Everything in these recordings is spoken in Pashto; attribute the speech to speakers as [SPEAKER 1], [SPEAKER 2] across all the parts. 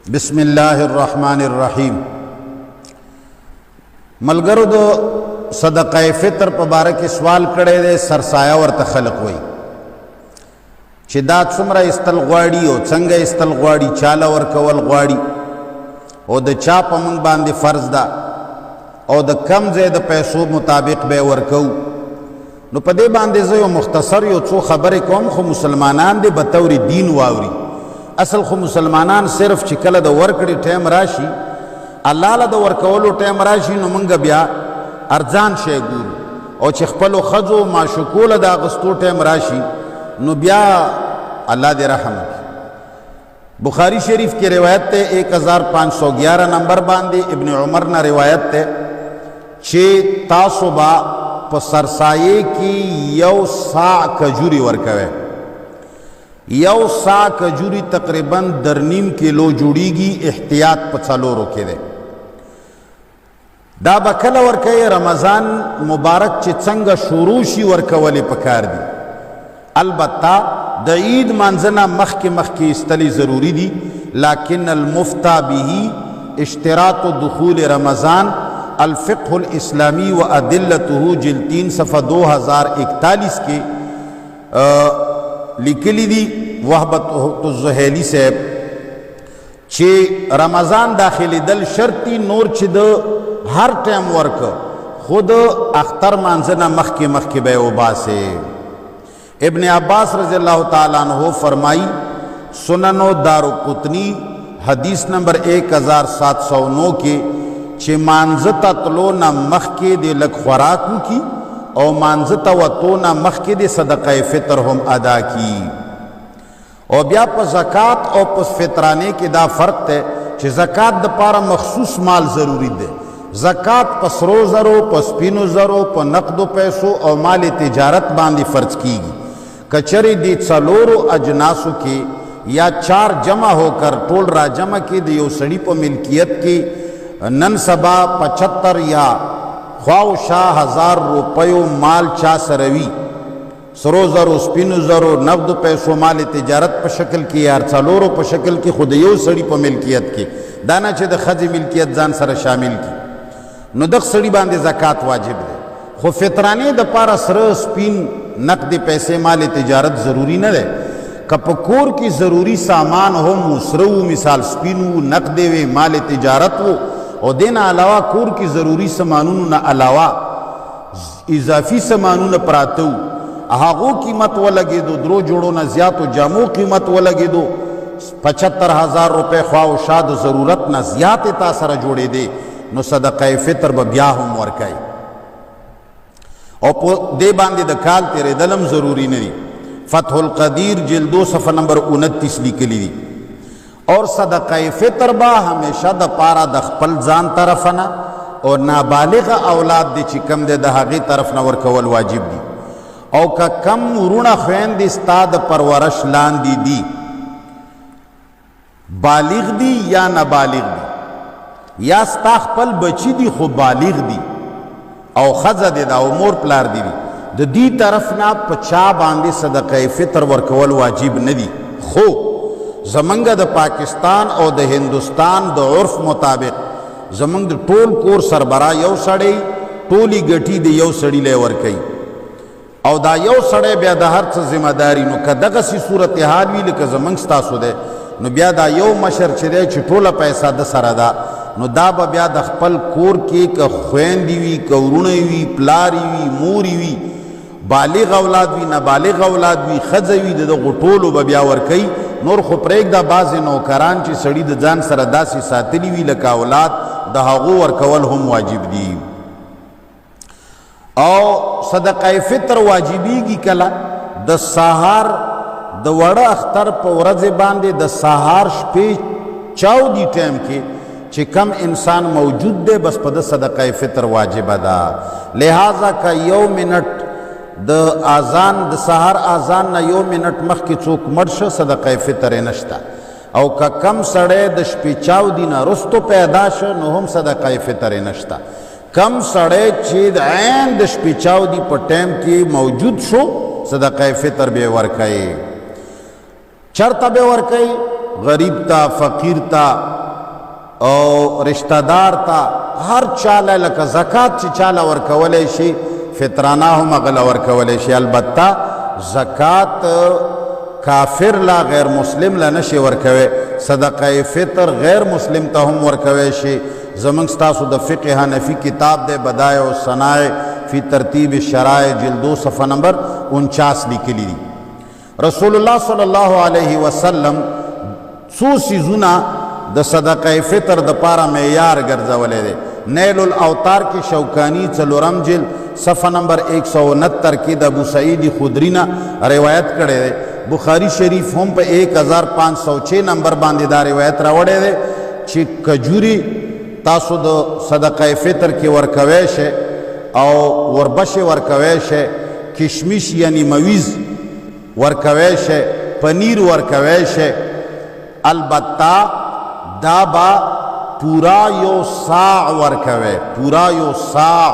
[SPEAKER 1] بسم الله الرحمن الرحیم. ملګرو، د صدقه فطر په باره کې سوال کړی دی. سرسایه ورته خلق وایي چې دا څومره استل غواړي او څنګه استل غواړي، چاله ورکول غواړي او د چا په مونږ باندې فرض ده او د کم ځای د پیسو مطابق به ورکو. نو په دې باندې زه یو مختصر یو څو خبرې کوم، خو مسلمانان دې بطور دین واوري. اصل خو مسلمانان صرف چې کله د ورکړې ټایم راشي، الله له د ورکولو ټایم راشي، نو مونږ بیا ارزان شی ګورو، او چې خپلو ښځو معشوقو له د اغستو ټایم راشي، نو بیا الله دې رحم وکړي. بخاری شریف کی روایت ته 1511 نمبر باندې ابن عمر نه روایت ته چې تاسو با په سرسایه کې یو سا کجوري ورکوي. یو سا کجوري تقریبا در نیم کیلو جوړیږي، احتیاط په څلورو کې دی. دا به کله ورکوي؟ رمضان مبارک چې څنګه شروع شي، ورکولې پکار دي. البته د عید مانځنه مخکې مخکې استلی ضروری دي، لكن المفتى به اشتراط دخول رمضان، الفقه الاسلامی و ادلته، جلد 3، صفحه 2041 کې لیکلی دي وهبت الزهیلی صاحب چې رمضان داخلي دل شرطي. نور چې د هر ټایم ورک، خود اختر مانځنه مخکې مخکې به وباسي. ابن عباس رضی الله تعالی عنہ فرمائی، سنن دار قطنی، حدیث نمبر 1709 کې، چې مانځه ته تلو نه مخکې د لږ خوراک وکي او مانځه ته وتو نه مخکې د صدقه فطر هم ادا کی. او بیا په زکات او په فطرانه کې دا فرق دی چې زکات د پاره مخصوص مال ضروری دی. زکات په سرو زرو، په سپینو زرو، په نقدو پیسو او مال تجارت باندې فرض کیږي. کچری دی څلورو اجناسو کې یا چار جمع ہو کر ټول را جمع کې د یو سړي په ملکیت کې نن سبا 75 یا خواوشا هزار روپیو مال چا سره وي، سرو زرو، سپینو زرو، نقدو پیسو، مال تجارت په شکل کې یا څلورو په شکل کې، خو د یو سړي په ملکیت کې، دا نه چې د ښځې ملکیت ځان سره شامل کی، نو دغه سړي باندې زکات واجب دی. خو فطرانې د پاره سره، سپین، نقد پیسې، مال تجارت ضروری نه دی. که په کور کې ضروری سامان هم و، سره وو، مثال سپین وو، نقد وي، مال تجارت وو، او دین علاوه کور کې ضروری سامانونو نه علاوه اضافي سامانونه پراته وو، هغو قیمت ولګېدو، درو جوړو نه زیاتو جامو قیمت ولګېدو، 75,000 روپے خوا او شا د ضرورت نه زیات تا سره جوړېدې، نو صدقه فطر به بیا هم ورکوي. او په دې باندې د کال تېرېدل هم ضروري نه دي. فتح القدیر، جلد 2، صفحه نمبر 29 لیکلی دي. اور صدقه فطر با همیشه د پاره د خپل ځان طرف نه او نابالغ اولاد دی چې کم دی، د هغې طرف نه ورکول واجب دي. او که کم وروڼه خویندې ستا د پرورش لاندې دي، بالغ دي یا نابالغ دي، یا ستا خپل بچی دي خو بالغ دي او ښځه دی دا او مور پلار دی دي، د دې طرف نه په چا باندې صدقه فطر ورکول واجب نه دي. خو زمونږ د پاکستان او د هندوستان د عرف مطابق زمونږ د ټول کور سربرا یو سړی، ټولي ګټي د یو سړي له ورکوي او دا یو سړی بیا د هر څه ذمہ داری. نو که دغسې صورتحال وي لکه زمونږ ستاسو دی، نو بیا دا یو مشر چې دی، چې ټوله پیسه د سره ده، نو دا به بیا د خپل کور کې که خویندې وي، که وروڼه وي، پلار وي، مور وي، بالغ اولاد وي، نابالغ اولاد وي، ښځه وي، د دغو ټولو به بیا ورکوي. نور خو پرېږده، بعضې نوکران چې سړي د ځان سره داسې ساتلي وي لکه اولاد، د هغو ورکول هم واجب دي. او صدقه فطر واجبیږي کله؟ د سهار د وړه اختر په ورځ باندې د سهار شپې چاودي ټایم کې چې کم انسان موجود دی، بس په د صدقه فطر واجب ده. لہذا که یو منټ د اذان، د سهار اذان نه یو منټ مخکې څوک مړ شه، صدقه فطر یې نشته. او که کم سړی د شپې چاودي نه رستو پیدا شه، نو هم صدقه فطر یې نشته. کم سړی چې د عین د شپې چاودي په ټایم کې موجود شو، صدقه فطر به ورکوي. چرته به ورکوي؟ غریب ته، فقیر ته او رشتہ دار ته، هر چاله، لکه زکات چې چاله ورکولی شي، فطرانه هم هغه له ورکولی شي. البته زکات کافر لا، غیر مسلم لا نشي ورکوي. صدقه فطر غیر مسلم ته هم ورکوي شي. زمونږ ستاسو د فقه حنفي کتاب دی بدایع الصنایع فی ترتیب الشرائع، جلد 2، صفحه نمبر 49 لیکلی دي. رسول الله صلی الله علیه وسلم څو سیزونه د صدقه فطر د پاره معیار ګرځولی دی. نیل الاوطار کې شوکانی، څلورم جلد، صفحه نمبر 169 کې د ابو سعید خدری نه روایت کړی دی. بخاری شریف هم په 1506 نمبر باندې دا روایت راوړی دی چې کجوري تاسو د صدقه فطر کې ورکوي شئ او وربشې ورکوي شئ، کشمش یعنی مویز ورکوي شئ، پنیر ورکوي شئ. البته دا با پورا یو صاع ورکوي، پورا یو صاع،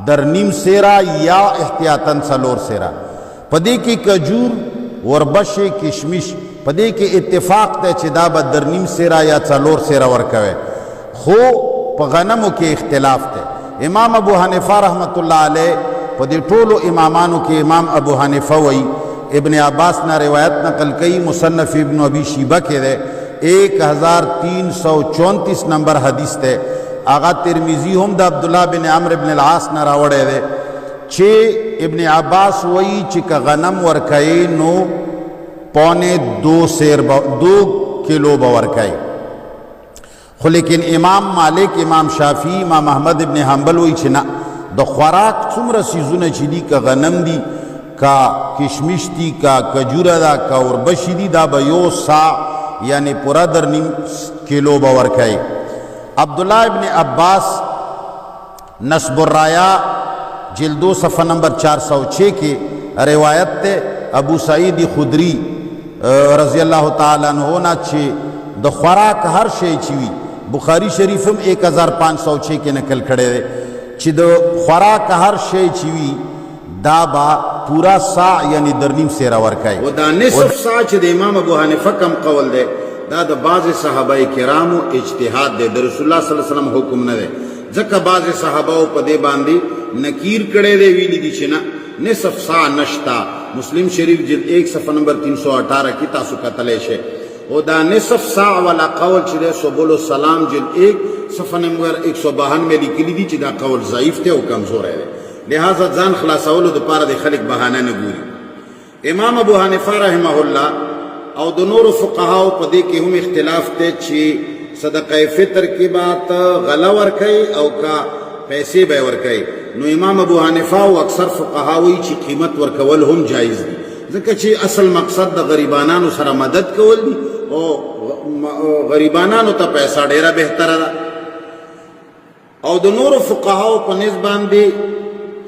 [SPEAKER 1] در نیم سیرا یا احتیاطاً څلور سیرا. په دې کې کجور، وربشې، کشمش، په دې کې اتفاق دی چې دا به در نیم سیرا یا څلور سیرا ورکوي، خو په غنمو کې اختلاف دی. امام ابو حنیفه رحمت الله علیه، په دې ټولو امامانو کې امام ابو حنیفه وایي، ابن عباس نه روایت نقل کوي، مصنف ابن ابي شیبه کې دی، 1334 نمبر حدیث دی. هغه ترمذی هم د عبدالله بن عمرو بن العاص نه راوړی دی چې ابن عباس وایي چې که غنم ورکوي نو 1.75 سیر به، 2 کیلو به ورکوي. خو لیکن امام مالک، امام شافعی، امام احمد ابن حنبل وایي چې نه، د خوراک څومره څیزونه چې دي، که غنم دي، که کشمش دي، که کجوره ده، که اوربشې دي، دا به یو صاع یعنی پوره در نیم کیلو به ورکوي. عبدالله ابن عباس نصب الرایا، جلد 2، صفحه نمبر 406 کې روایت ته ابو سعید خدری رضی الله تعالی عنہ نه چې د خوراک هر شی چې وي، بخاری شریف هم 1506 کې نقل کړی دی چې د خوراک هر شی چې وي، دا با پورا صاع یعنی در نیم سیره ورکای.
[SPEAKER 2] او دا نصف صاع چې د امام ابو حنیفه کم قول دی، دا د بعض صحابه کرامو اجتهاد دی، د رسول الله صلی الله علیه وسلم حکم نه دی. ځکه بعض صحابه په دې باندې نکیر کړی دی، ویلي دي چې نه، نصف صاع نشتا. مسلم شریف جلد 1، صفحه نمبر 318 کې تاسو کتلی شئ. او دا نصف صاع والا قول چې دی، سبل السلام جلد 1، صفحه نمبر 192 لیکلي دي چې دا قول ضعیف دی او کمزوری دی. لہذا ځان خلاصولو د پاره د خلک بهانه نه ګوري. امام ابو حنیفه رحمه الله او د نورو فقهاو په دې کې هم اختلاف دی چې صدقه فطر کې بات غله ورکوي او کا پیسې به ورکوي. نو امام ابو حنیفه او اکثر فقها وایي چې قیمت ورکول هم جایز دي، ځکه چې اصل مقصد د غریبانانو سره مدد کول دي او غریبانانو ته پیسې ډیره بهتره ده. او د نورو فقهاو په نسبت باندې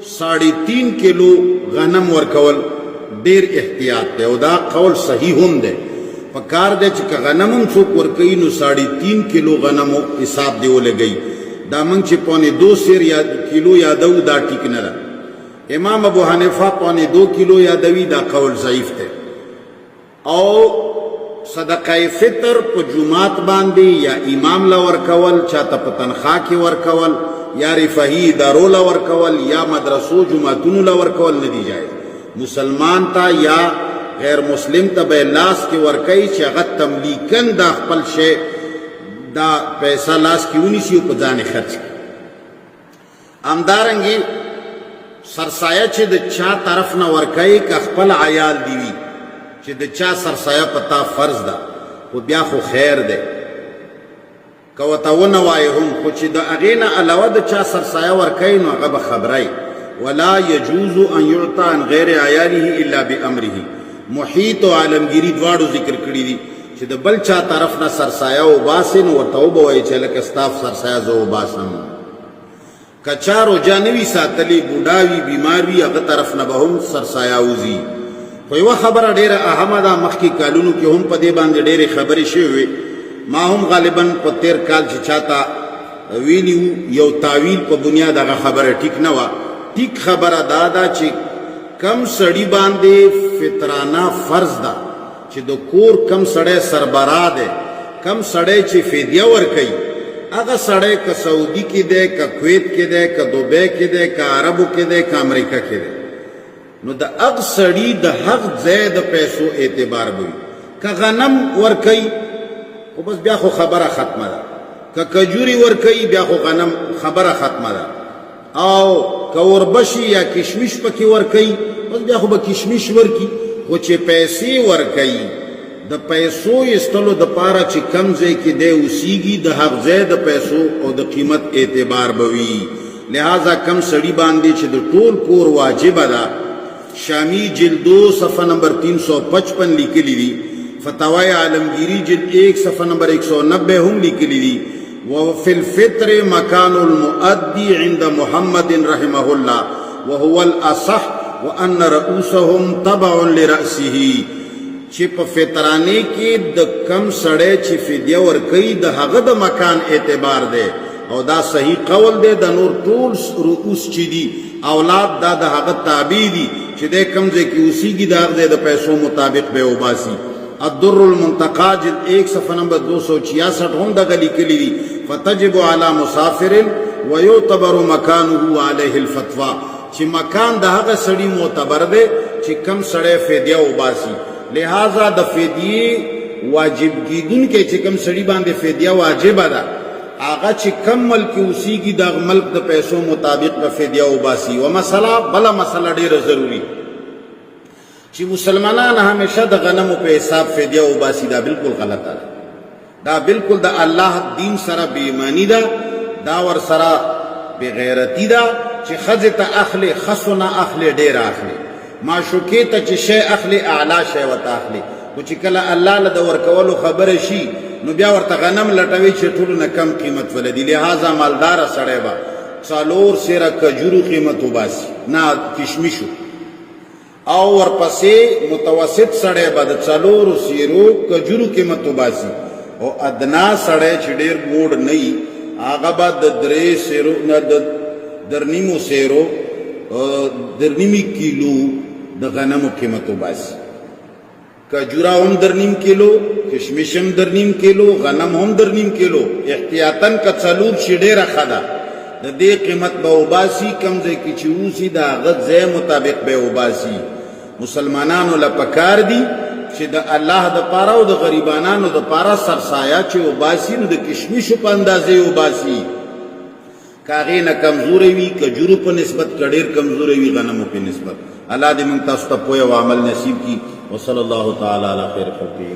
[SPEAKER 2] 3.5 کیلو غنم ورکول ډیر احتیاط دی او دا قول صحیح هم دی. په کار دی چې که غنم هم څوک ورکوي نو 3.5 کیلو غنمو حساب دی ولګوي. دا موږ چې 1.75 سیر یا کیلو یادو، دا ټیک نه ده. امام ابو حنیفه 1.75 کیلو یادوي، دا قول ضعیف دی. او صدقه فطر په جمعات باندې یا امام لا ورکول، چاته په تنخوا کې ورکول، یا رفاهي ادارو لا ورکول، یا مدرسو جمعاتونو لا ورکول نه دی جایز. مسلمان ته یا غیر مسلم ته به لاس کې ورکوي چې هغه تملیکن دا خپل شی، دا پیسې لاس کې ونیسي او په ځان خرچ کړي. همدارنګه سرسایه چې د چا طرف نه ورکوي، که خپل عیال دی وي، چې د چا سرسایه په تا فرض ده، خو بیا خو خیر دی که ورته ونه وایې هم، خو چې د هغې نه علاوه د چا سرسایه ورکوي نو هغه به خبرای. ولا يجوز ان يعطى عن غير عياله الا بامره. محیط او عالمگیری دواړو ذکر کړی دي چې د بل چا طرف نه سرسایه وباسي نو ورته وبه وایي چې لکه ستا سرسایه زه وباسم. که چا روژه نه وي ساتلې، بوډا وي، بیمار وي، هغه طرف نه به هم سرسایه وځي. خو یوه خبره ډېره اهمه ده. مخکې کالونو کې هم په دې باندې ډېرې خبرې شوې وې. ما هم غالبا په تېر کال چې چاته ویلي وو، یو تاویل په بنیاد، هغه خبره ټیک نه وه. ټیک خبره دا ده چې کم سړي باندې فطرانه فرض ده. چې د کور کم سړی سربراه دی، کم سړی چې فدیه ورکوي، هغه سړی که سعودي کې دی، که کویت کې دی، که دوبۍ کې دی، که عربو کې دی، که امریکا کې دی، نو د هغه سړي د هغ ځای د پیسو اعتبار به وي. که غنم ورکوي خو بس بیا خو خبره ختمه ده، که کجوري ورکوي بیا خو غنم خبره ختمه ده، او که اوربشي یا کشمش پکې ورکوي بس بیا خو به کشمش ورکي. خو چې پیسې ورکوي د پیسو ایستلو دپاره چې کم ځای کې دی اوسیږي د هغ ځای د پیسو او د قیمت اعتبار به وي. لہذا کم سړي باندې چې د ټول کور واجبه ده، شامی جلد 2 صفحه نمبر 355 لیکلی دي، فتاوی عالمگیری جلد 1 صفحه نمبر 190 هم لیکلی دي، وفي الفطر مكان المؤدي عند محمد رحمه الله وهو الأصح وأن رؤوسهم تبع لرأسه. چې په فطرانه کې د کم سړی چې فدیه ورکوي د هغه د مکان اعتبار دی، او دا صحیح قول دی. د نور ټول رؤوس چې دي اولاد دا د هغه تابع دي، چې دی کم ځای کې اوسیږي د هغه ځای د پیسو مطابق به وباسي. الدر المنتقى جلد 1 صفحه نمبر 266 هم دغه لیکلي دي، فتجب على مسافر ويعتبر مکانه عليه الفتوى، چې مکان د هغه سړي معتبر دی چې کم سړی فدیه وباسي. لہذا د فدیې واجب کیدونکی چې کم سړي باندې فدیه واجبه ده، هغه چې کم ملک کې اوسیږي د هغه ملک د پیسو مطابق به فدیه وباسي. و مسله بله مسله ډېره ضروري چې مسلمانان همیشه د غنمو په حساب فدیه وباسي، دا بالکل غلطه ده. دا بالکل د الله دین سره بې ایماني ده، دا ور سره بې غیرتي ده چې ښځې ته اخلې ښه نه اخلې ډېره اخلې، معشوقې ته چې شی اخلې اعلی شی ورته اخلې، خو چې کله الله له د ورکولو خبره شي نو بیا ورته غنم لټوي چې ټولو نه کم قیمت ولدي. لهذا مالداره سړی به 4 سیره کجورو قیمت وباسي، نه کشمشو، او ورپسې متوسط سړی به د 4 سیرو کجورو قیمت وباسي، او ادنا سړی چې ډېر موړ نه وي هغه به د 3 سیرو نه د 3.5 سیرو 3.5 کیلو د غنمو قیمت وباسي. کجورا هم 3.5 کیلو، کشمش هم 3.5 کیلو، غنم هم 3.5 کیلو، احتیاطاً که 4 شي ډېره ښه ده. د دې قیمت به وباسي، کم ځای کې چې اوسي د هغه ځای مطابق به وباسي. مسلمانانو له پکار دي چې د الله د پاره او د غریبانانو د پاره سرسایه چې وباسي نو د کشمشو په اندازې وباسي، که هغې نه کمزوری وي کجورو په نسبت، که ډېر کمزوری وي غنمو په نسبت. الله دې موږ تاسو ته پوهه او عمل نصیب کړي. وصلی الله تعالی علی خیر خلقه.